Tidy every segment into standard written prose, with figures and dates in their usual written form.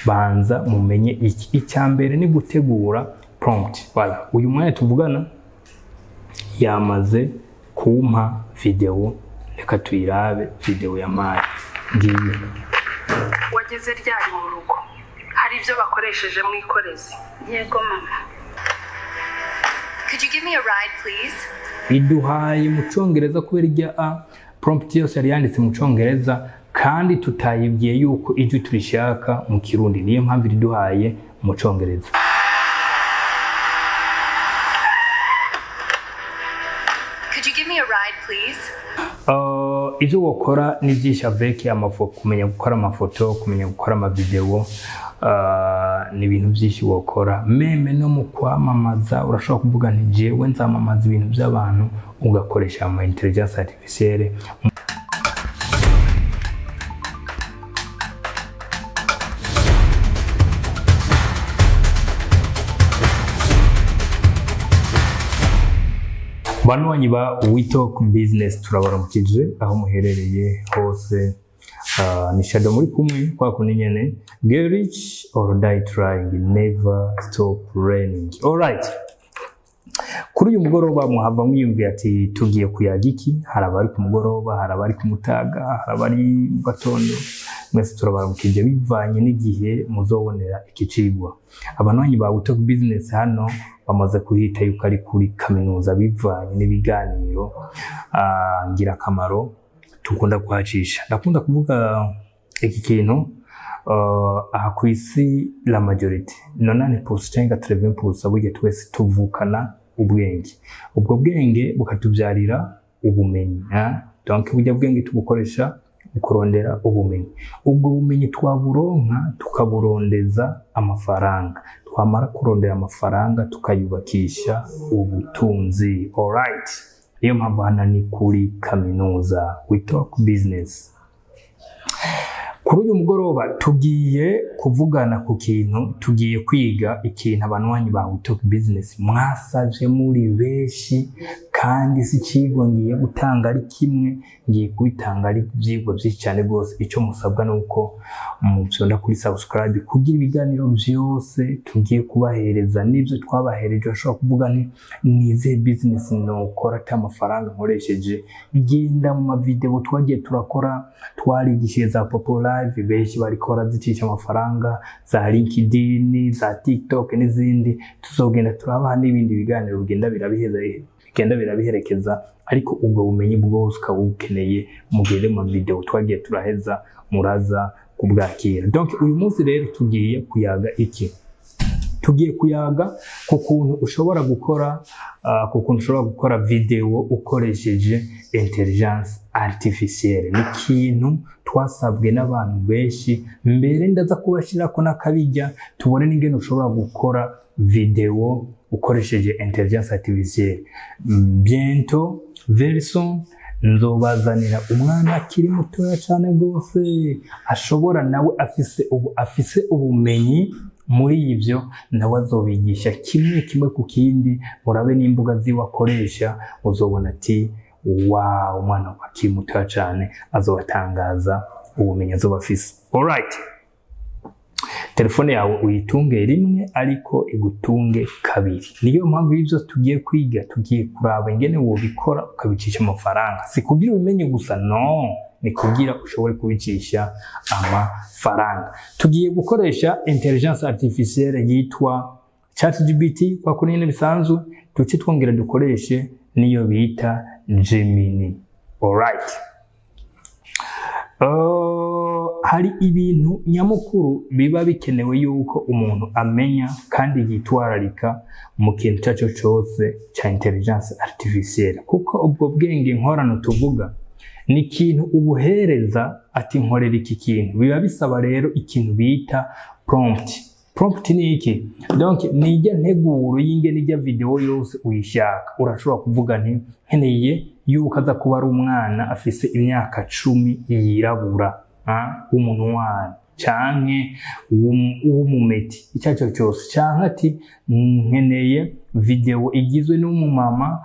Banza mumenye iki: icya mbere ni gutegura prompt. Voilà, uyu mwanya tuvugana yamaze kumpa video. Reka tuyirabe video yampaye, ngiyi. Wageze ryari mu rugo? Hari ibyo bakoresheje mu ikorezi? Yego mama. Could you give me a ride, please? Iduhaye mu Congereza kubera ijya a prompt yose yari yanditse mu Congereza, kandi tutayibwiye yuko ijwi turishaka mu Kirundi. Niyo mpamvu iriduhaye mu Congereza. Could you give me a ride, please? Ibyo wakora ni byinshi avec amafoto, kumenya gukora amafoto, kumenya gukora amavideo, ni ibintu byinshi wakora. Même no mu kwamamaza, urashobora kuvuga nti: "Jewe nzamamaza ibintu by'abantu", ugakoresha ama intelligence artificielle. Banywanyi ba We Talk Business, turabaramukije aho muherereye hose. Ni Shadow muri kumwe kwa kundi nyene. Get rich or die trying, never stop learning. Alright, kuri uyu mugoroba muhava mwiyumviye ati: "Tugiye kuyaga iki?" Hari abari ku mugoroba, hari abari ku mutaga, hari abari mu gatondo. Mwese turabaramukije bivanye n'igihe muzobonera iki cigwa. Abanywanyi ba We Talk Business hano bamaze kuhita yuko ari kuri kaminuza, bivanye n'ibiganiro ngirakamaro tukunda kuhacisha. Ndakunda kuvuga iki kintu: aha ku isi, la majorité, 90% cyangwa 80%, burya twese tuvukana ubwenge. Ubwo bwenge bukatubyarira ubumenyi, ah? Donc burya bwenge tubukoresha mu kurondera ubumenyi. Ubwo bumenyi twaburonka, tukaburondeza amafaranga. Twamara kurondera amafaranga, tukayubakisha ubutunzi. Alright, niyo mpamvu hano ni kuri kaminuza, We Talk Business. Kuri uyu mugoroba tugiye kuvugana ku kintu, tugiye kwiga ikintu abanywanyi ba We Talk Business mwasavye muri benshi. Kandi si icigwa ngiye gutanga ari kimwe, ngiye kubitanga ari ivyigwa vyinshi cyane rwose. Icyo musabwa ni uko mufyonda kuri subscribe kugira ibiganiro vyose tugiye kubahereza n'ivyo twabahereje. Bashobora kuvuga nti: "Nizihe business nokora ata amafaranga nkoresheje?" Genda mu mavideo twagiye turakora. Twarigishije za Popo Live, benshi bariko barazicisha amafaranga, za LinkedIn, za TikTok n'izindi. Tuzogenda turabaha n'ibindi biganiro bigenda birabiheza, bigenda birabiherekeza. Ariko ubwo bumenyi bwose ukaba bukeneye, mugende mu video twagiye turaheza, muraza kubwakira. Donc uyu munsi rero tugiye kuyaga iki? Tugiye kuyaga ku kuntu ushobora gukora ku kuntu ushobora gukora video ukoresheje intelligence artificielle. Ni ikintu twasabwe n'abantu benshi. Mbere ndaza kubashyirako n'akabijya, tubone n'ingene ushobora gukora video ukoresheje intelligence artificielle. Bientôt, very soon, nzobazanira umwana akiri mutoya cyane rwose, ashobora nawe afise ubumenyi muri ibyo, nawe azobigisha kimwe kimwe ku kindi. Murabe n'imbuga ziwe akoresha, uzobona ati: "Wow, umwana akiri mutoya cyane." Azobatangaza ubumenyi azoba afise. Alright, telefone yawe uyitunge rimwe ariko igutunge kabiri. Niyo mpamvu y'ibyo tugiye kwiga, tugiye kuraba ingene wobikora ukabicisha amafaranga. Si kugira ubimenye gusa, no ni kugira ushobore kubicisha amafaranga. Tugiye gukoresha intelligence artificielle yitwa ChatGPT kwa kuri nyine bisanzwe, duce twongera dukoreshe niyo bita Gemini. Alright. Hari ibintu nyamukuru biba bikenewe yuko umuntu amenya kandi yitwararika mu kintu icyo ari cyo cyose cya intelligence artificielle, kuko ubwo bwenge nkorano tuvuga ni ikintu ubuhereza ati: "Nkorera iki kintu." Biba bisaba rero ikintu bita prompt. Prompt ni iki? Donc ni ijya nteguro y'ingene ijya video yose uyishaka. Urashobora kuvuga nti: "Nkeneye yuko aza kuba ari umwana afise imyaka 10, yirabura, w'umunwani canke w'umumeti, icyo ari cyo cyose", canke ati: "Nkeneye video igizwe n'umumama,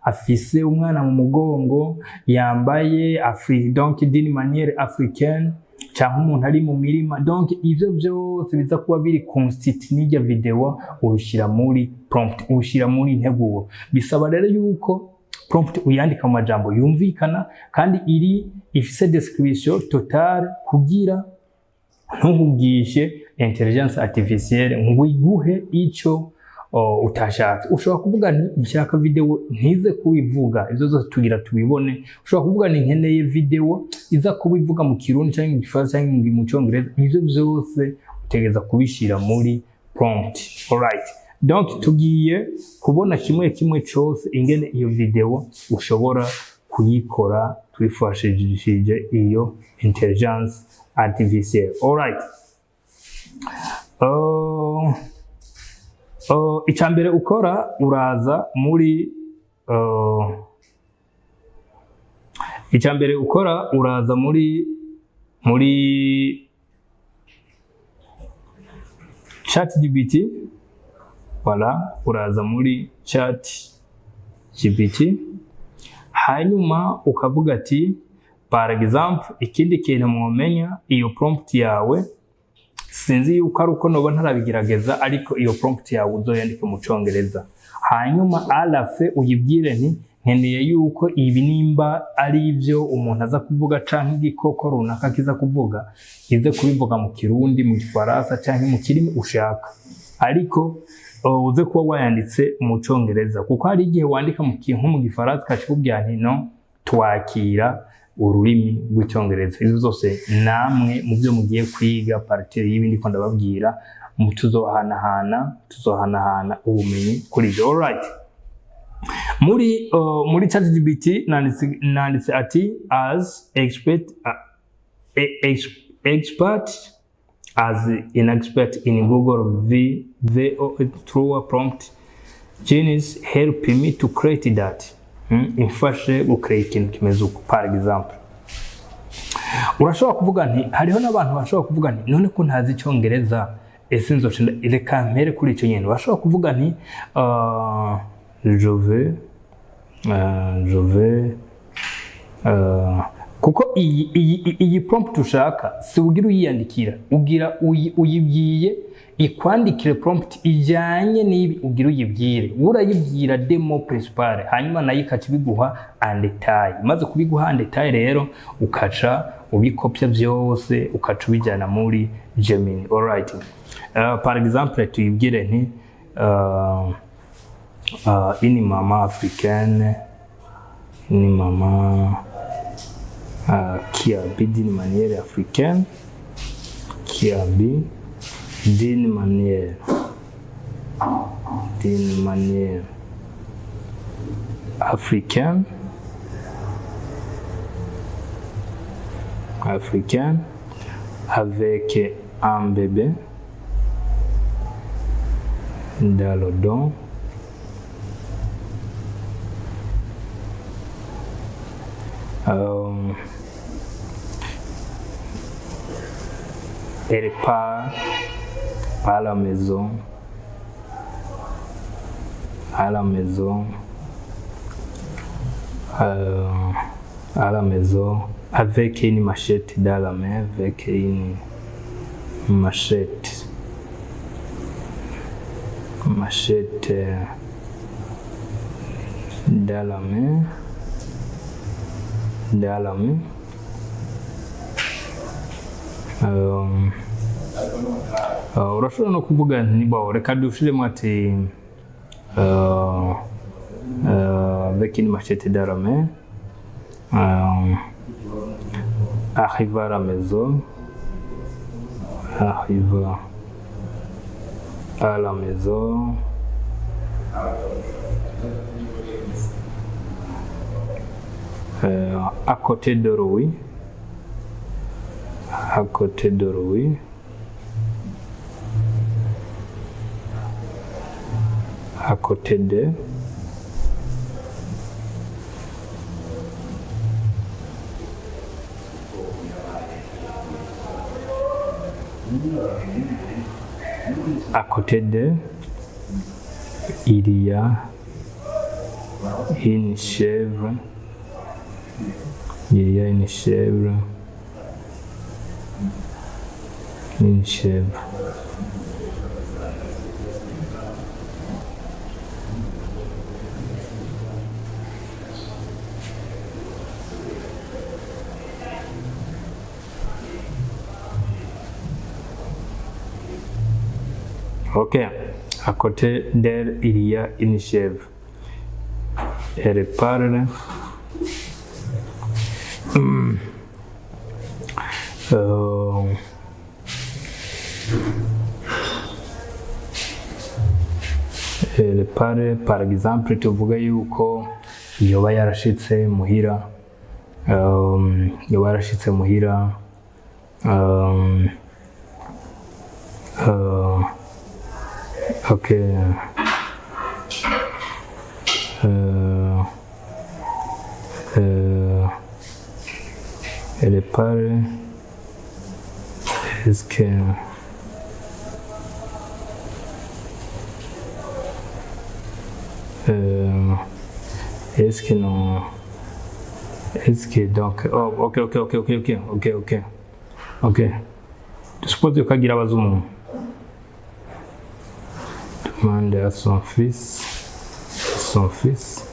afise umwana mu mugongo, yambaye donc d'une manière africaine", canke ati: "Nkeneye video Canke umuntu ari mu mirima. Donc ivyo vyose biza kuba biri constitué n'irya video, ubishira muri prompt, ubishira muri integuro. Bisaba rero yuko prompt uyandika mu majambo yumvikana kandi iri ifise description totale, kugira ntuhugishe intelligence artificielle ngo iguhe ico utashatse. Ushobora kuvuga nti nshaka video ntize kubivuga ivyo zose, tugira tubibone. Ushobora kuvuga nti nkeneye video iza kubivuga mu Kirundi canke mu Gifaransa canke mu Congereza. Ivyo vyose utegereza kubishira muri prompt. Alright, donc tugiye kubona kimwe kimwe cose ingene iyo video ushobora kuyikora twifashishije iyo intelligence artificielle. Alright, icya mbere ukora, uraza muri icya mbere ukora, uraza muri ChatGPT. Voilà, uraza muri ChatGPT, hanyuma ukavuga ati, par exemple, ikindi kintu mwomenya, iyo prompt yawe, sinzi yuko ari uko noba ntarabigerageza, ariko iyo prompt yawe uzoyandike mu Congereza, hanyuma alafe uyibwire nti nkeneye yuko ibi, nimba ari ibyo umuntu aza kuvuga canke igikoko runaka kiza kuvuga, kize kubivuga mu Kirundi, mu Gifaransa canke mu kirimi ushaka, ariko uze kuba wayanditse mu Congereza, kuko hari igihe wandika mu kintu mu Gifaransa ikakikubwira nti no twakira ururimi rw'Icyongereza. Izo zose namwe mu byo mugiye kwiga à partir y'ibindi ko ndababwira, tuzohanahana ubumenyi kuri ibyo. Alright, muri ChatGPT nanditse ati as expert as an expert in Google V VO through prompt genius, help me to create that. Imfashe gucreate ikintu kimeze uko. Par exemple, urashobora kuvuga nti, hariho n'abantu bashobora kuvuga nti none ko ntazi Icyongereza, ese nzoca reka mpere kuri icyo nyine. Urashobora kuvuga nti je vais kuko iyi prompt ushaka si ugira uyiyandikira, ugira uyibwiye ikwandikire prompt ijyanye n'ibi ugira uyibwire. Urayibwira demo principale, hanyuma nayo ikaca ibiguha en détail. Maze kubiguha en détail rero, ukaca ubikopya byose, ukaca ubijyana muri Gemini. Alright, par exemple tuyibwire nti une maman africaine, une maman qui habille d'une manière africaine, qui habille d'une manière africaine, avec un bébé dans le dos, elle part à la maison, à la maison avec une machette dans la main, avec une machette dans la main, dans la main. Urashobora no kuvuga nti bo reka dushiremo ati avec une machette dans la main, arrive à la maison, arrive à la maison à côté de lui, à côté de lui à côté de à côté de il y a une chèvre, il y a une chèvre. Une chèvre. Ok, à côté d'elle, il y a une chèvre. Elle parle. Euh, elle parle, par exemple, tuvuga yuko yoba yarashitse muhira. Yoba yarashitse muhira. Um, uh, ok. Euh, euh, Elle parle. Est-ce que. Euh, Est-ce que non. Est-ce que donc. Oh, ok, ok, ok, ok, ok, ok, ok. Ok. Suppose ko agira abaza umuntu. Demande à son fils. Son fils.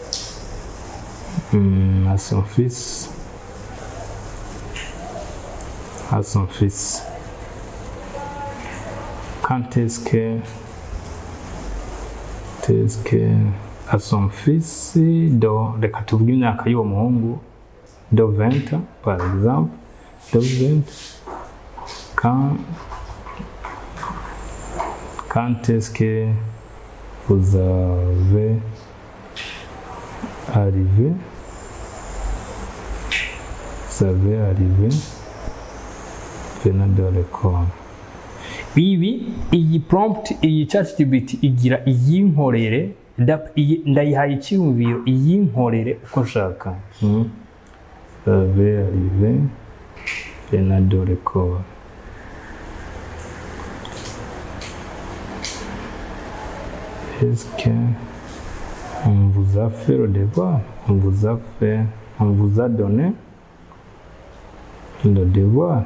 À son fils. À son fils. Quand est-ce que. Est-ce que. À son fils, do, reka tuvuge imyaka y'uwo muhungu, do 20, par exemple, do 20. Quand est-ce que vous avez arrivé? Vous avez arrivé venant de l'école. Ibi iyi prompt, iyi ChatGPT igira iyinkorere, ndayihaye icyiyumviro iyinkorere uko nshaka. Avez arrivé venant de l'école. Est-ce que on vous a fait le devoir? On vous a fait, on vous a donné le devoir.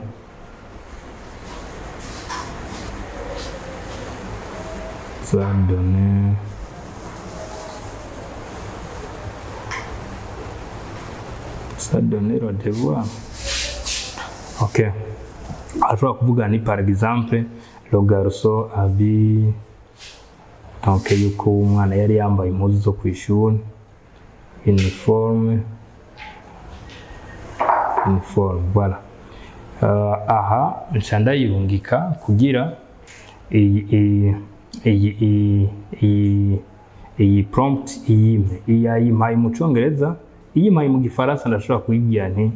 Ça a donné ça a donné le devoir. Ok. Ashobora kuvuga ni par exemple le garçon habille, donc yuko umwana yari yambaye impuzu zo ku ishuri, uniforme, uniforme, voilà. Aha nca ndayirungika kugira iyi iyi iyi iyi iyi prompt iyimpe. Iyayimpaye mu Congereza, iyimpaye mu Gifaransa, ndashobora kuyigira nti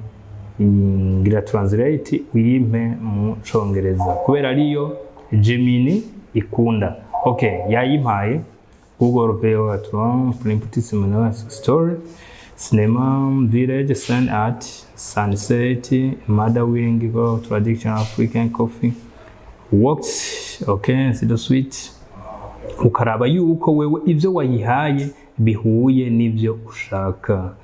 ngira translate uyimpe mu Congereza kubera ariyo Gemini ikunda. Okay, yayimpaye. Google Veo Prompt Cinema Story Cinema Village Sun Art Sunset Mother Wing Go Traditional African Coffee Works. Okay, Sido Sweet. Ukaraba yuko wewe ibyo wayihaye bihuye n'ibyo ushaka.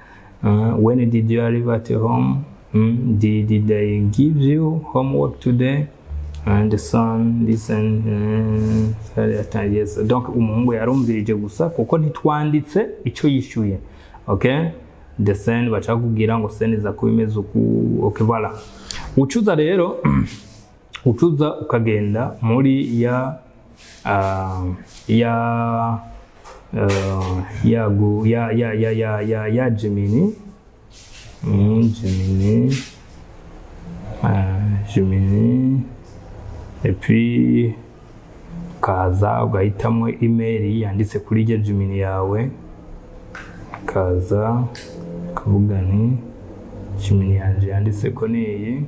When did you arrive at home? Did they give you homework today? And the son listen, yes. Donc umuhungu yarumvirije gusa kuko ntitwanditse icyo yishyuye. Okay, the scene baca kubwira ngo scene iza kuba imeze uku. Okay, voilà. Ucuza rero, ucuza ukagenda muri ya ya ya ya ya ya ya ya ya Gemini, Gemini, Gemini, et puis ukaza ugahitamo email yanditse kuri iryo Gemini yawe, ukaza ukavuga nti Gemini yanje yanditse ko ni iyi,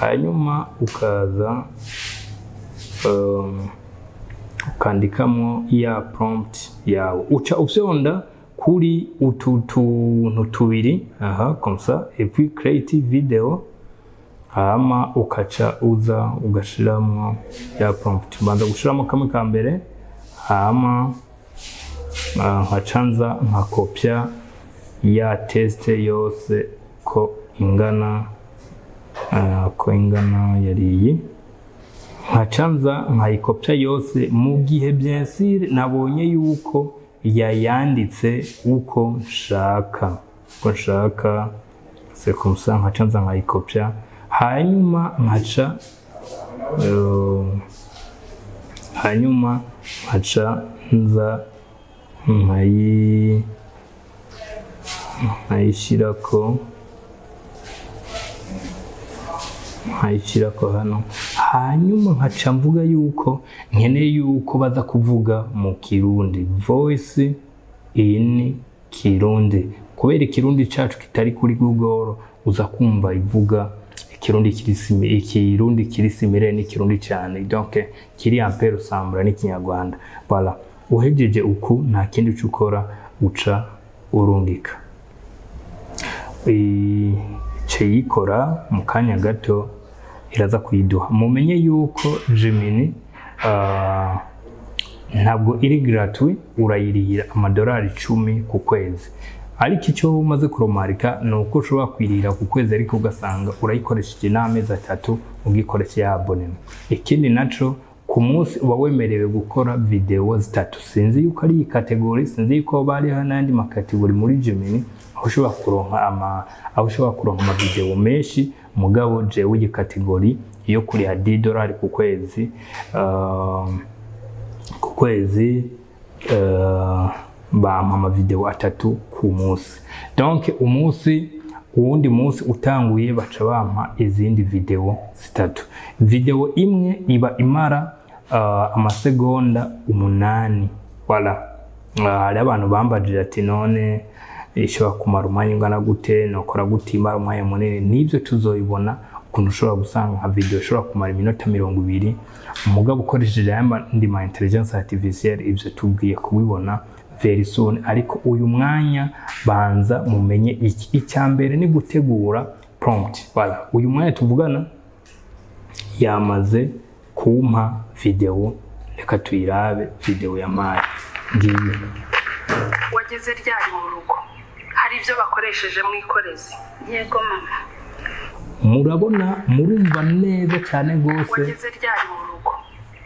hanyuma ukaza ukandikamo ya prompt yawe, uca ufyonda kuri utu tuntu tubiri aha, comme ça, et puis create video, hama ukaca uza ugashiramo ya prompt. Mbanza gushiramo kamwe ka mbere, hama nkaca nza nkakopya ya test yose ko ingana, ko ingana yari iyi. Nkaca nza nkayikopya yose, mu gihe bien sûr nabonye yuko yayanditse uko nshaka. C'est comme ça. Nkaca nza nkayikopya, hanyuma nkaca nza nkayishyirako hano, hanyuma nkaca mvuga yuko nkeneye yuko baza kuvuga mu Kirundi, voice in Kirundi, kubera Ikirundi cacu kitari kuri Google. Uza kumva ivuga Ikirundi kiri similaire n'Ikirundi cyane, donc kiri un peu ressemblant n'Ikinyarwanda. Voilà, uhejeje uku, nta kindi uca ukora, uca urungika. Ice yikora mu kanya gato, iraza kuyiduha. Mumenye yuko Gemini ntabwo iri gratuit, urayirihira amadolari 10 ku kwezi. Ariko icyo umaze kuromarika ni uko ushobora kuyirihira ku kwezi, ariko ugasanga urayikoresheje n'amezi 3 ugikoresha ya abonnement. Ikindi naco, ku munsi uba wemerewe gukora video zitatu. Sinzi yuko ari iyi catégorie, sinzi yuko hoba hariho n'ayandi ma catégories muri Gemini aho ushobora kuronka ama video menshi. Mugabo jewe iyi catégorie yo kuriha 10 dolari ku kwezi, bampa ama video atatu ku munsi. Donc umunsi, uwundi munsi utanguye, baca bampa izindi video zitatu. Video imwe iba imara amasegonda 8. Voilà. Hari abantu bambajije ati: "None ishobora kumara umwanya ungana gute? Nokora gute imara umwanya munini?" Nibyo tuzoyibona, ukuntu ushobora gusanga nka video ishobora kumara iminota 20 umugabo ukoresheje ayandi ma intelligence artificielle. Ibyo tubwiye kubibona very soon, ariko uyu mwanya banza mumenye iki: icya mbere ni gutegura prompt. Voilà, uyu mwanya tuvugana yamaze kumpa video. Reka tuyirabe video yampaye, ngiyi. Wageze ryari mu rugo? Hari ibyo bakoresheje mu ikorezi? Yego mama. Murabona, murumva neza cyane rwose. Wageze ryari mu rugo?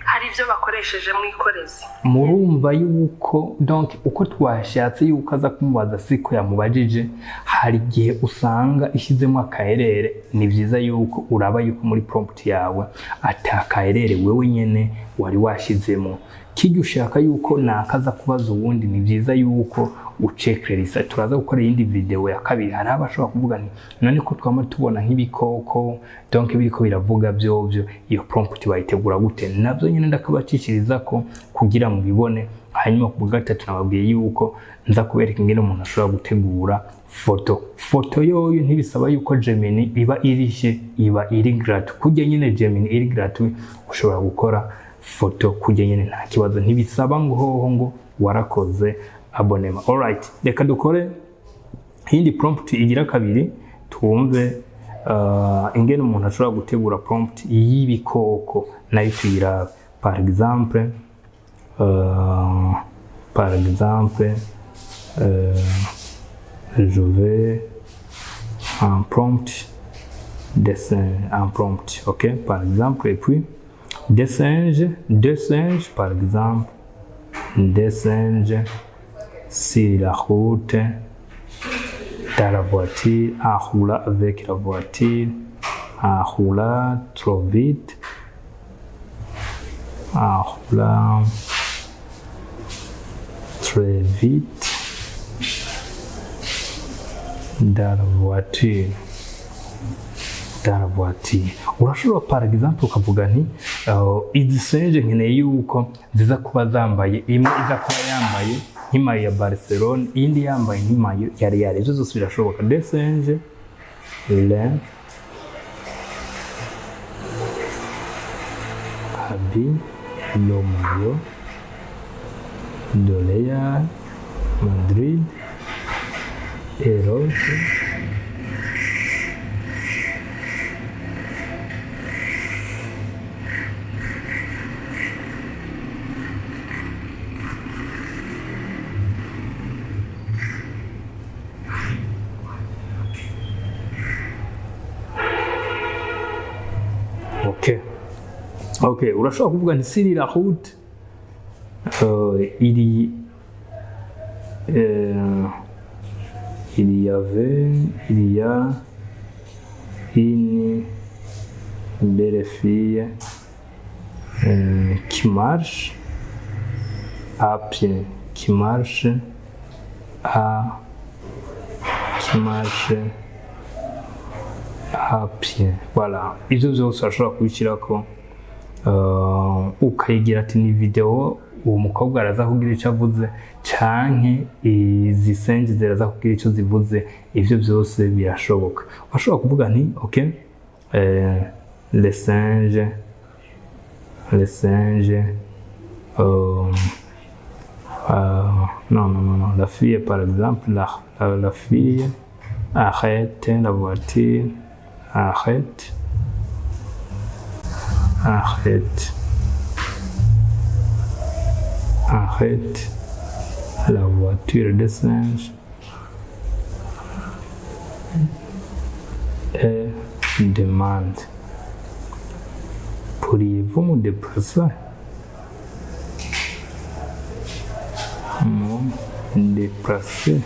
Hari ibyo bakoresheje mu ikorezi? Murumva yuko donc uko twashatse yuko aza kumubaza siko yamubajije. Hari igihe usanga ishyizemo akaherere. Ni byiza yuko uraba yuko muri prompt yawe atakaherere wewe nyene wari washyizemo kijya ushaka yuko nakaza kubaza uwundi. Ni byiza yuko ucekererisa. Turaza gukora iyindi video ya kabiri. Hari abashobora kuvuga nti: "None ko twama tubona nk'ibikoko, donc biriko biravuga vyovyo, iyo prompt bayitegura gute?" Navyo nyine ndakabacishiriza ko kugira mubibone. Hanyuma ku bwa gatatu nababwiye yuko nza kubereka ingene umuntu ashobora gutegura foto. Foto yoyo ntibisaba yuko Gemini iba irishe, iba iri gratuit. Kurya nyine Gemini iri gratuit, ushobora gukora foto kurya nyine, nta kibazo, ntibisaba ngo hoho ngo warakoze abonnement. Alright, reka dukore iyindi prompt igira kabiri, twumve ingene umuntu ashobora gutegura prompt y'ibikoko, nayo tuyirabe. Par exemple, je vais un prompt dessin, un prompt, ok, par exemple, et puis des singes, deux singes, par exemple, des singes sur la route, dans la voiture, en roulant avec la voiture, en roulant trop vite, en roulant très vite dans la voiture, dans la voiture. Urashobora par exemple ukavuga nti: "Izi singe nkeneye yuko ziza kuba zambaye, imwe iza kuba yambaye nk'i maillot ya Barcelone, iyindi yambaye nk'i maillot ya Real." Ibyo zose birashoboka. Deux singes, l'un habille le maillot de Real Madrid et l'autre Ok. Okay, urashobora kuvuga nti sur la route, il y avait, il y a une belle fille qui marche à pied, qui marche à pied. Voilà, ivyo vyose urashobora kubishyirako, ukayigira ati ni video, uwo mukobwa araza kugira icyo avuze canke izi singes ziraza kugira icyo zivuze. Ivyo byose birashoboka. Urashobora kuvuga nti ok, les singes, non, non, non, non, la fille par exemple, la fille arrête la voiture, arrête, arrête, arrête la voiture de singe et demande: pourriez-vous me déplacer, me déplacer,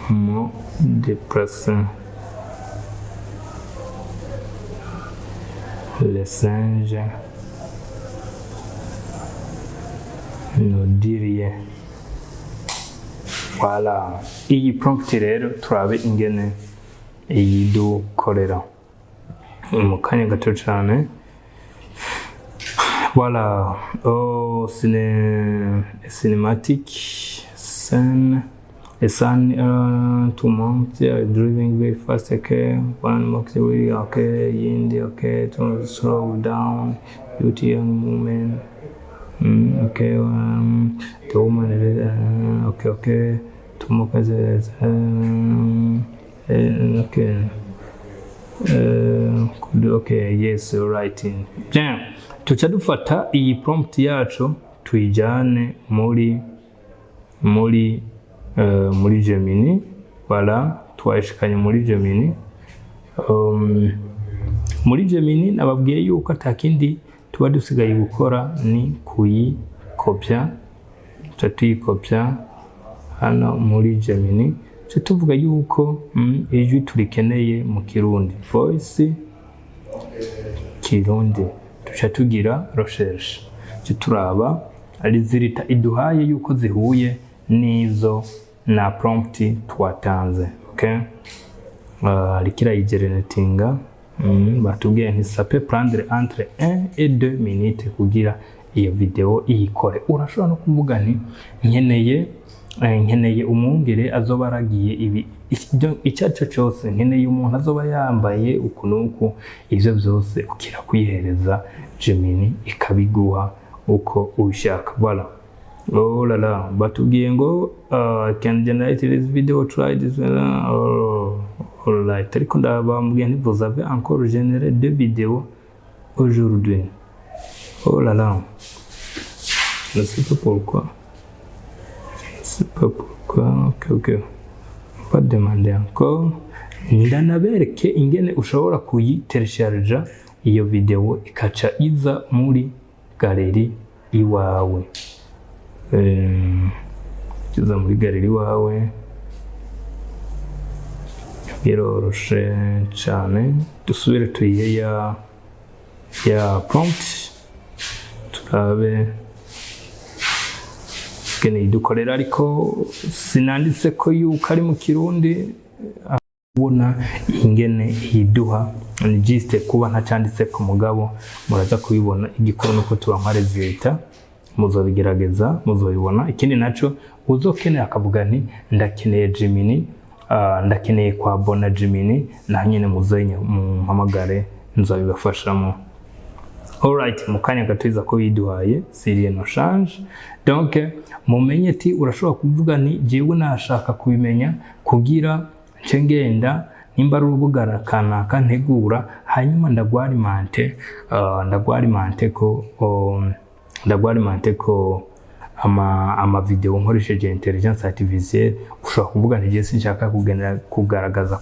me déplacer? Le singe ne dit rien. Voilà, iyi prompt rero turabe ingene iyidukorera mu kanya gato cyane. Voilà, oh, cinematic scene. A son, two monkeys are driving very fast. Okay, one monkey will, okay, yindi, okay, to slow down, beauty young woman. Okay, the woman, okay, two monkeys, okay. Okay, yes, right. Bien. Tuca dufata iyi prompt yacu tuyijyane muri Gemini. Voilà, twayishikanye muri Gemini. Muri Gemini nababwiye yuko atakindi tuba dusigaye gukora, ni kuyikopya. Tuca tuyikopya hano muri Gemini, tuca tuvuga yuko ijwi turikeneye mu Kirundi, voice Kirundi. Tuca tugira recherche, tuca turaba résultats iduhaye yuko zihuye n'izo na prompt twatanze. Okay, ariko irayigeneratinga. Batubwiye nti ça peut prendre entre 1 et 2 minutes kugira iyo video iyikore. Urashobora no kuvuga nti nkeneye umwungere azoba aragiye ibi, icyo ari cyo cyose, nkeneye umuntu azoba yambaye uku n'uku. Ivyo byose ukira kuyihereza Gemini ikabiguha uko ubishaka. Voilà. Oh là là, batubwiye ngo can generate this video, try this. Oh, alright, ariko ndabambwiye nti vous avez encore généré deux vidéos aujourd'hui. Oh là là, je ne sais pas pourquoi, je ne sais pas pourquoi. Ok, pas demander encore. Ndanabereke ingene ushobora kuyiteresharja iyo video ikaca iza muri galerie iwawe. Iza muri galerie iwawe biroroshe cyane. Dusubire tuyihe ya prompt, turabe ingene idukorera, ariko sinanditse ko yuko ari mu Kirundi. Ubona ingene iduha, ni juste kuba ntacanditse ku mugabo, muraza kubibona. Igikuru nuko tubaha résultat, muzobigerageza muzobibona. Ikindi naco, uzokenera akavuga nti ndakeneye Gemini, ndakeneye kwa bona Gemini, naho nyene muzenye mumpamagare, nzabibafashamo. Alright, mu kanya gato iza ko yiduhaye si rien ne change. Donc mumenye ati urashobora kuvuga nti jewe nashaka kubimenya kugira nce ngenda, nimba ari urubuga kanaka ntegura, hanyuma ndagwarimante ko ama video nkoresheje intelligence artificielle. Ushobora kuvuga nti: "Je sinshaka kugenera kugaragaza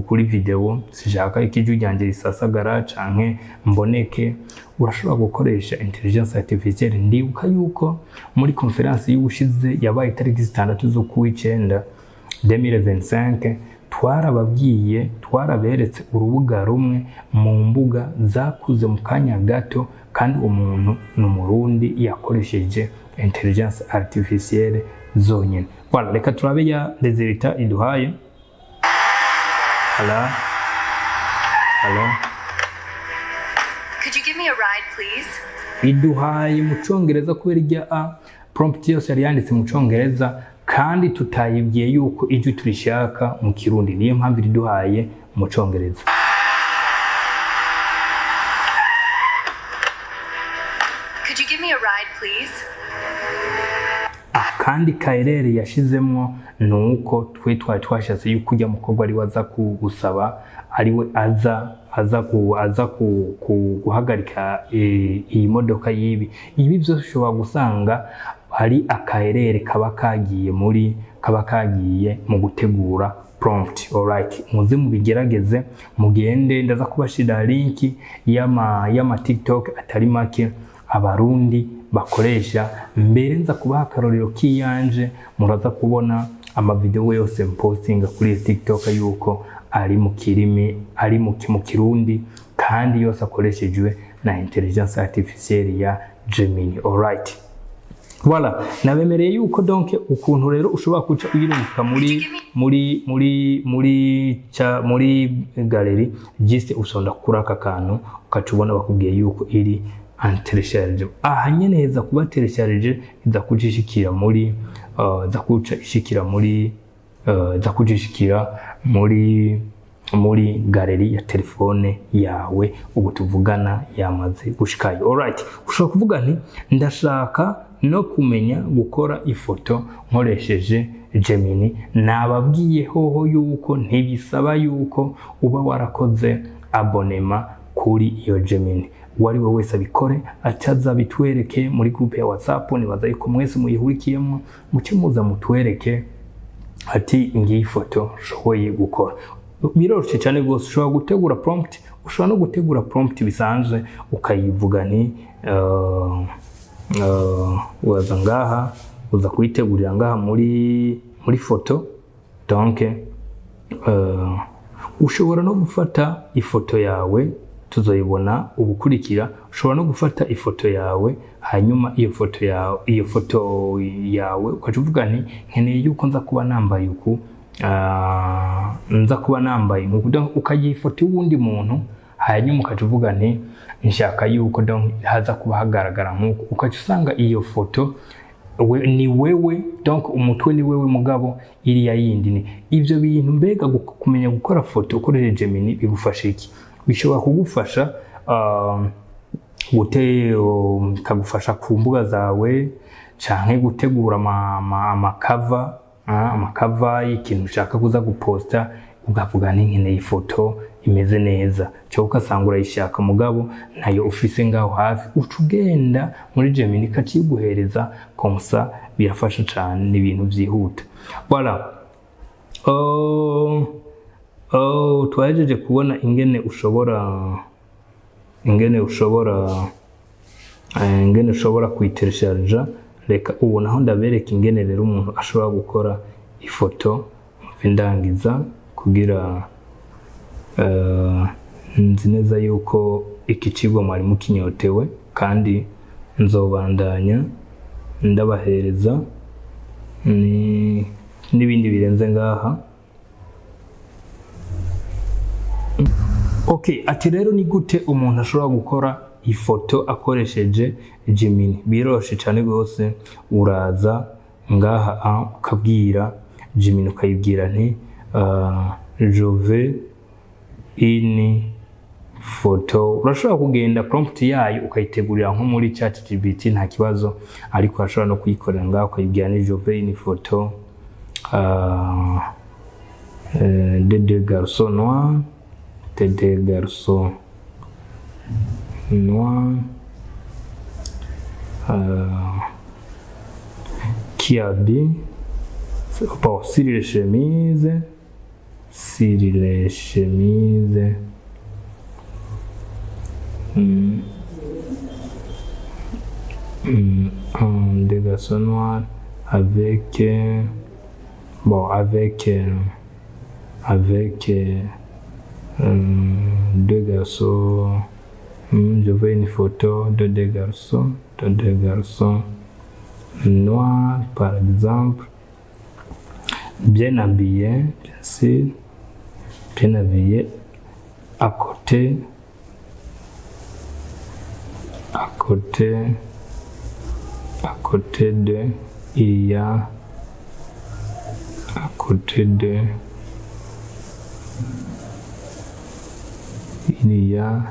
kuri video, sinshaka ikijwi ryanjye risasagara canke mboneke." Urashobora gukoresha intelligence artificielle. Ndibuka yuko muri conference y'ubushize yabaye itariki 6 z'ukwicenda 2025, twarababwiye, twaraberetse urubuga rumwe mu mbuga zakuze mu kanya gato, kandi umuntu ni Umurundi, yakoresheje intelligence artificielle zonyine. Voilà, reka turabe ya résultat iduhaye. Voilà, voilà. Could you give me a ride, please? Iduhaye mu Congereza kubera ijya a prompt yose yari yanditse mu Congereza, kandi tutayibwiye yuko ijwi turishaka mu Kirundi. Niyo mpamvu iriduhaye mu Congereza. Could you give me a ride, please? Akandi kaerere yashizemwo ni uko twe twari twashatse yuko ujya mukobwa ari we aza kugusaba, ariwe aza guhagarika iyi modoka y'ibi. Ibi byose ushobora gusanga hari akaerere kaba kagiye mu gutegura prompt. Alright, muze mubigerageze, mugende, ndaza kubashira link y'ama TikTok atari make Abarundi bakoresha. Mbere nza kubaha akarorero kiyanje, muraza kubona amavideo yose mpostinga kuri iyo TikTok yuko ari mu kirimi, ari mu Kirundi, kandi yose akoreshejwe na intelligence artificielle ya Gemini. Alright, voilà, nabemereye yuko donc ukuntu rero ushobora kuca uyirungika muri galerie, juste usonda kuri aka kantu, ukaca ubona bakubwiye yuko iri en télécharge. Aha nyene heza kuba télécharge, iza kuca ishikira muri galerie ya telefone yawe. Ubu tuvugana yamaze gushikayo. Alright, ushobora kuvuga nti: "Ndashaka no kumenya gukora ifoto nkoresheje Gemini." Nababwiye hoho yuko ntibisaba yuko uba warakoze abonnement kuri iyo Gemini. Uwo ari we wese abikore, acaza bitwereke muri groupe ya WhatsApp. Nibaza yuko mwese muyihurikiyemo, muce muza mutwereke ati: "Ngiyi ifoto nshoboye gukora." Biroroshye cyane rwose. Ushobora gutegura prompt, ushobora no gutegura prompt bisanzwe, ukayivuga nti uraza ngaha, uza kuyitegurira ngaha muri foto. Donc ushobora no gufata ifoto yawe, tuzoyibona ubukurikira. Ushobora no gufata ifoto yawe, hanyuma iyo foto yawe ukaca uvuga nti: "Nkeneye yuko nza kuba nambaye uku, nza kuba nambaye nkuku." Donc ukagira ifoto y'uwundi muntu, hanyuma ukaca uvuga nti: "Nshaka yuko donc haza kuba hagaragara nkuku." Ukaca usanga iyo foto ni wewe, donc umutwe ni wewe, mugabo iriya yindi ni ivyo bintu. Mbega kumenya gukora foto ukoresheje Gemini bigufasha iki? Bishobora kugufasha bikagufasha ku mbuga zawe, canke gutegura ama cover y'ikintu ushaka kuza guposta, ukavuga nti: "Nkeneye ifoto imeze neza," cyangwa ugasanga urayishaka mugabo ntayo ufise ngaho hafi, uca ugenda muri Gemini ikaciguhereza comme ça. Birafasha cane, ni ibintu vyihuta. Voilà. Oh, twahejeje kubona ingene ushobora kuyiteresharija. Reka ubu naho ndabereka ingene rero umuntu ashobora gukora ifoto. Mve ndangiza kugira nzi neza yuko iki kigo mwari mukinyotewe, kandi nzobandanya ndabahereza n'ibindi birenze ngaha. Okay, ati rero ni gute umuntu ashobora gukora ifoto akoresheje Gemini? Biroroshe cyane rwose. Uraza ngaha ukabwira Gemini, ukayibwira nti: "Je veux une photo." Urashobora kugenda prompt yayo ukayitegurira nko muri ChatGPT, nta kibazo, ariko urashobora no kuyikorera ngaha, ukayibwira ni: "Je veux une photo de deux garçons noirs, de deux garçons noirs qui habille, bon, sur les chemises des garçons noirs avec bon, avec deux garçons. Je veux une photo de deux garçons noirs, par exemple, bien habillés, bien sûr, bien habillés, à côté de il y a, à côté de il y a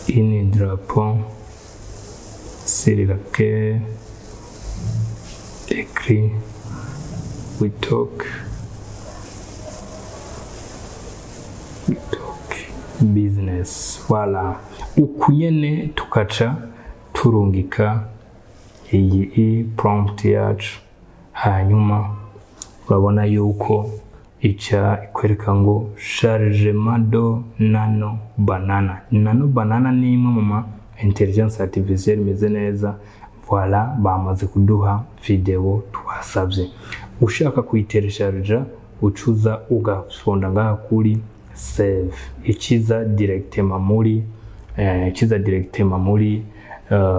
une drapeau sur laquelle écrit We talk business." Voilà, uku nyene tukaca turungika iyi prompt yacu. Hanyuma urabona yuko ica ikwereka ngo "chargement de Nano Banana". Nano Banana ni imwe mu ma intelligence artificielle imeze neza. Voilà, bamaze kuduha video twasabye. Ushaka kuyitelecharja, ucuza ugafonda ngaha kuri save, ikiza directement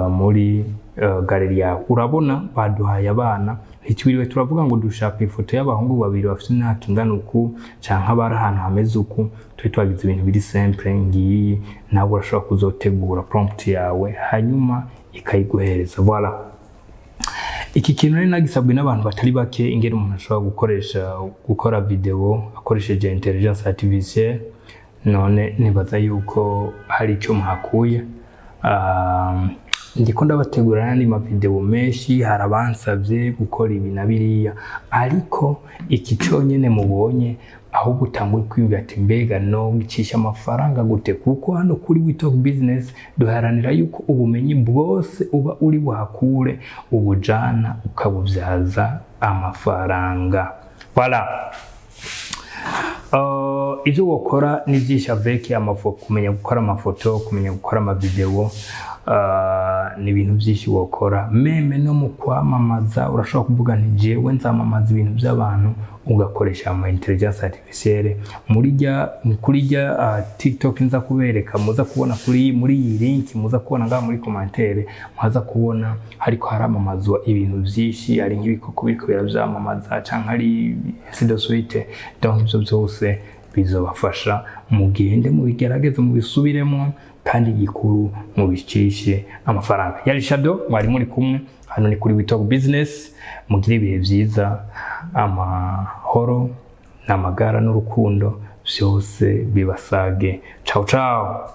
muri galerie yawe. Urabona baduhaye abana, ntitwiriwe turavuga ngo dushaka ifoto y'abahungu babiri bafite imyaka ingana uku canke abari ahantu hameze uku. Turi twagize ibintu biri simple. Ngiyi, nawe urashobora kuzotegura prompt yawe hanyuma ikayiguhereza. Voilà, iki kintu rero nagisabwe n'abantu batari bake, ingene umuntu ashobora gukoresha gukora video akoresheje intelligence artificielle. None nibaza yuko hari icyo muhakuye. Ndiko ndabategura n'andi mavideo menshi, hari abansavye gukora ibi na biriya, ariko iki conyene mubonye, ahubwo utangure kwiyumvira ati: "Mbega no gicisha amafaranga gute?" Kuko hano kuri We Talk Business duharanira yuko ubumenyi bwose uba uri buhakure ubujana ukabubyaza amafaranga. Voilà. Ibyo wokora ni byinshi avec amafoto, kumenya gukora amafoto, kumenya gukora amavideo, ni ibintu byinshi wokora. Même no mu kwamamaza, urashobora kuvuga nti: "Jewe nzamamaza ibintu by'abantu", ugakoresha ama intelligence artificielle muri rya kuri rya TikTok nza kubereka, muza kubona kuri muri iyi link, muza kubona ngaha muri commentaire, muza kubona hariko haramamazwa ibintu byinshi, ari nk'ibikoko biriko biravyamamaza canke ari ainsi de suite. Donc ivyo byose bizobafasha. Mugende mubigerageze, mubisubiremo, kandi igikuru mubicishe amafaranga. Yari Shadow mwari muri kumwe, hano ni kuri We Talk Business. Mugire ibihe byiza, amahoro n'amagara n'urukundo byose bibasage. Ciao ciao.